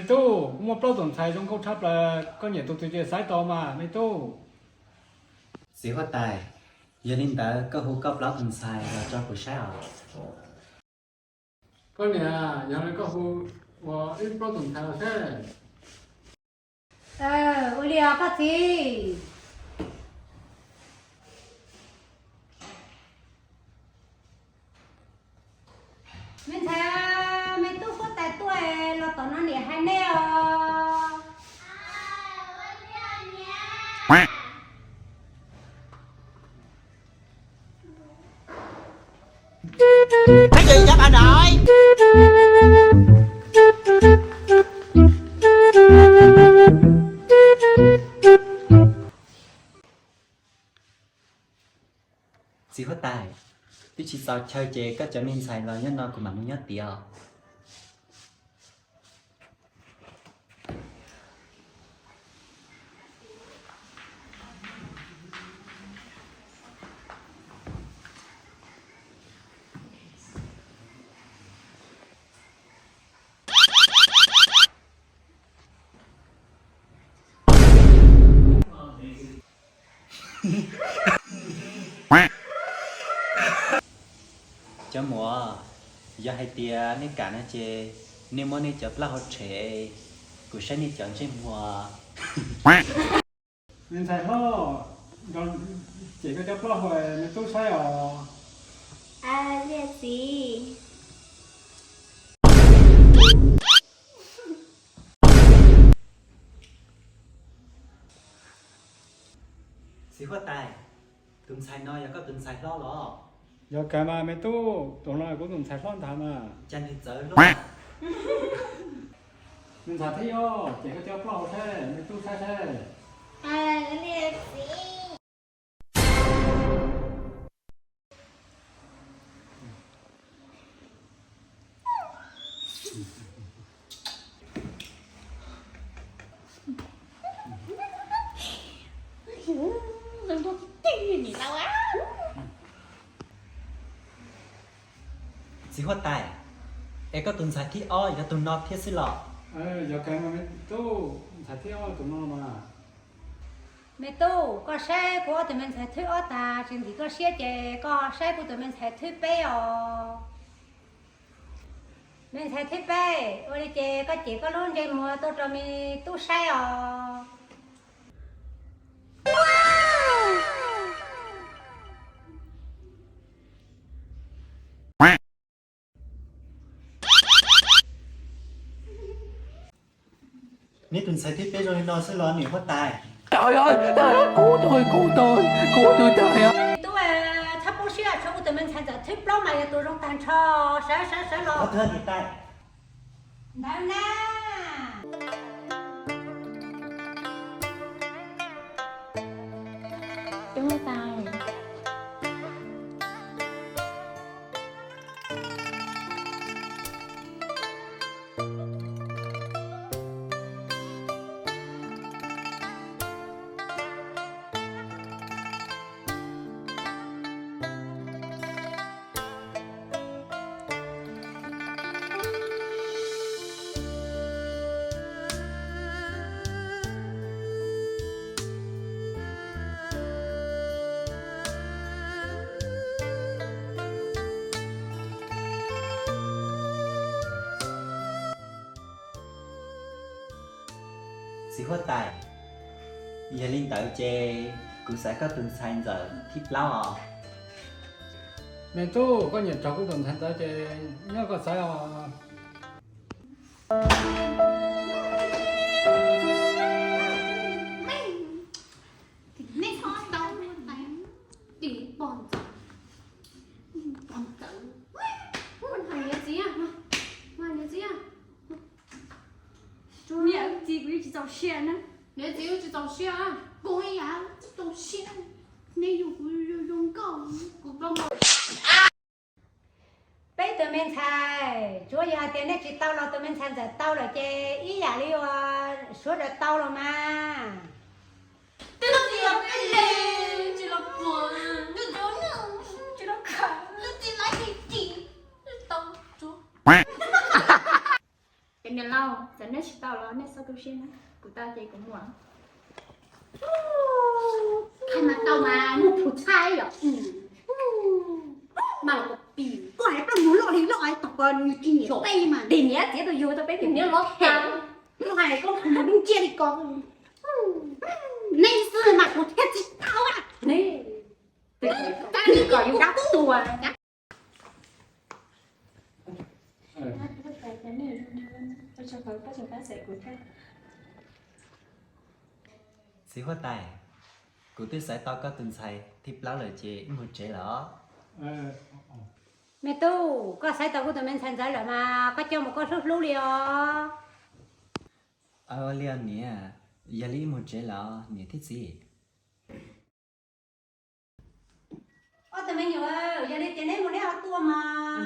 Tub, kuv muaj plaub tus ntxhais zoo nkauj tshaj plaws, koj nyiam tus twg ces xaiv tau mas me tub. Txiv huab tais, yog li ntawd koj hu koj plaub tus ntxhais los tso kuv saib os. Koj niam, yog li koj hu ua ib plaub tus ntxhais los seb. Ua li os koj txiv. Me ntxhais, me tub huab tais tuaj los tom no niam hais nej os. Txiv huab tais, twb tsis txaus chaw ces koj cov me ntxhais los nyob no kuv mam mus nyob tiav os. Cov muam, yog hais tias nej kam no ces nej muab nej cov plaub hau tshem, kuv saib nej cov ntsej muag. Me ntxhais hlob, cem koj cov plaub hau me tub saib os. Li txiv. Txiv huab tais, tus ntxhais no yog koj tus ntxhais hlob los? Yog kawg mas me tub, tus no kuv tus ntxhais hlob ntag mas. Cas nws txawv luaj? Me ntxhais thib ob, cem koj cov plaub hau seb, me tub saib seb. Txiv huab tais, es koj tus ntxhais thib ob yog tus no thiab xwb los? Yog kawg mas me tub, ntxhais thib ob tus no mas. Me tub, koj saib kuv ob tug me ntxhais thib ob tag tsis ntxim koj siab ces koj saib kuv tus me ntxhais thib peb os. Me ntxhais thib peb, ua li ces koj cem koj lub ntsej muag tuaj rau me tub saib os. Neb tus ntxhais thib peb zoo li no xwb los niam huab tais? Tub, txhob poob siab, tshuav kuv tus me ntxhais ntxawm thib plaub mas yog tus zoo tag nrho, sawv sawv sawv los. Ntawd na. Txiv huab tais, yog li ntawd ces kuv xaiv koj tus ntxhais ntxawm thib plaub os. Me tub, koj nyiam raug kuv tus ntxhais ntxawm ces nyob koj xaiv os. Niam txiv, kuv yeej tsis txaus siab na. Niam txiv, kuv tsis txaus siab. Kuv ib yam tsis txaus siab. Neb yug kuv zoo nkauj, kuv plaub hau. Peb tus me ntxhais, tsuav yog hais tias nej tsis tau los tus me ntxhais ntxawm tau lawm ces ib yam li uas suav daws tau los mas. Twb tsis yog peb li, tsis los puas, tsis los khav, tsis laib tsis tsis tau tsuav. Ces niam Txawm nej tsis tau los nej txhob tu siab na, kuv tau ces kuv muaj. Kha mas tau mas muaj phum txhab yom. Mas los koj pim, koj hais plag mus loj li loj tom ko nws tsis nyiam peb mas. Tim niam txiav tus yug tau peb tim niam los hais, koj mus lub nciab li ko. Nej xwb mas kuv thiaj tsis tau. Tag li kom yus dab tua. Txiv huab tais, kuv twb xaiv tau koj tus ntxhais thib plaub lawm ces wb mus tsev lawm os. Me tub, koj xaiv tau kuv tus me ntxhais ntxawm lawm mas koj coj mus koj hlub hlub li os. Ua li niam, yog li wb mus tsev lawm niam thiab txiv. Ob tug me nyuam, yog li ces neb mus neb ho tuaj mog.